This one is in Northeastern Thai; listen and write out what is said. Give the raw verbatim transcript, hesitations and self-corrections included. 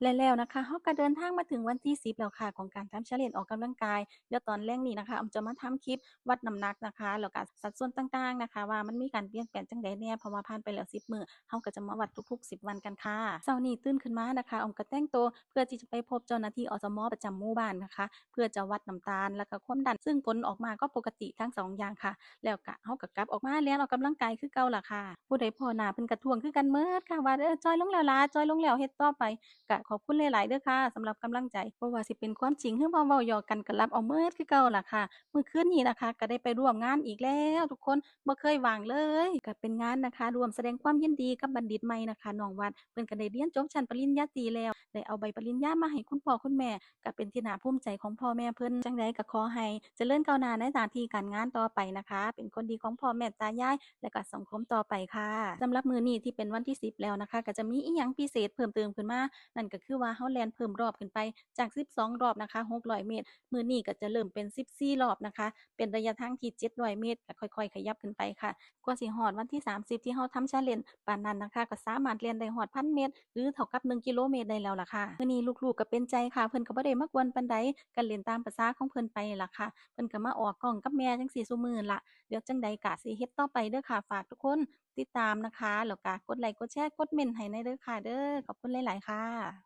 และแล้วนะคะ เฮาก็เดินทางมาถึงวันที่สิบแล้วค่ะ ของการทำ challenge ออกกำลังกาย เดี๋ยวตอนแลงนี้นะคะ ออมจะมาทำคลิปวัดน้ำหนักนะคะ แล้วก็สัดส่วนต่างๆนะคะ ว่ามันมีการเปลี่ยนแปลงจั่งใดแหน่ เพราะว่าผ่านไปแล้วสิบมื้อ เฮาก็จะมาวัดทุกๆสิบวันกันค่ะ เช้านี้ตื่นขึ้นมานะคะ ออมก็แต่งตัวเพื่อที่จะไปพบเจ้าหน้าที่ อสม ประจำหมู่บ้านนะคะ เพื่อจะวัดน้ำตาล แล้วก็ความดัน ซึ่งผลออกมาก็ปกติทั้งสองอย่างค่ะ แล้วก็เฮาก็กลับออกมาแล่นออกกำลังกายคือเก่าล่ะค่ะ ผู้ใดพ้อหน้าเพิ่นก็ท้วงคือกันหมดค่ะ ว่า เออ จ่อยลงแล้วล่ะ จ่อยลงแล้ว เฮ็ดต่อไป ก็ขอบคุณหลายๆเด้อค่ะ สำหรับกำลังใจ บ่ว่าสิเป็นความจริง หรือว่าเว้าหยอกกัน ก็รับเอาหมดคือเก่าล่ะค่ะ มื้อคืนนี้นะคะ ก็ได้ไปร่วมงานอีกแล้วทุกคน บ่เคยว่างเลย ก็เป็นงานนะคะ ร่วมแสดงความยินดีกับบัณฑิตใหม่นะคะ น้องวัด เพิ่นก็ได้เรียนจบชั้นปริญญาตรีแล้ว ได้เอาใบปริญญามาให้คุณพ่อคุณแม่ ก็เป็นที่น่าภูมิใจของพ่อแม่เพิ่น จั่งใดก็ขอให้เจริญก้าวหน้าในหน้าที่การงานต่อไปนะคะ เป็นคนดีของพ่อแม่ตายาย และก็สังคมต่อไปค่ะ สำหรับมื้อนี้ที่เป็นวันที่สิบแล้วนะคะ ก็จะมีอิหยังพิเศษเพิ่มเติมขึ้นมา นั่นก็คือว่าเฮาแล่นเพิ่มรอบขึ้นไปจากสิบสองรอบนะคะ หกร้อยเมตร มื้อนี้ก็จะเริ่มเป็นสิบสี่รอบนะคะ เป็นระยะทางที่เจ็ดร้อยเมตร ก็ค่อยๆขยับขึ้นไปค่ะ กว่าสิฮอดวันที่สามสิบที่เฮาทำ challenge ปานนั้นนะคะ ก็สามารถแล่นได้ฮอดพันเมตร หรือเท่ากับหนึ่งกิโลเมตรได้แล้วล่ะค่ะ มื้อนี้ลูกๆก็เป็นใจค่ะ เพิ่นก็บ่ได้มากวนปานใด ก็เล่นตามประสาของเพิ่นไปล่ะค่ะ เพิ่นก็มาออกกล้องกับแม่จั่งซี้ซุมื้อละ เดี๋ยวจั่งใดก็สิเฮ็ดต่อไปเด้อค่ะ ฝากทุกคนติดตามนะคะ แล้วก็กดไลค์ กดแชร์ กดเม้นต์ให้แหน่เด้อค่ะเด้อ ขอบคุณหลายๆค่ะ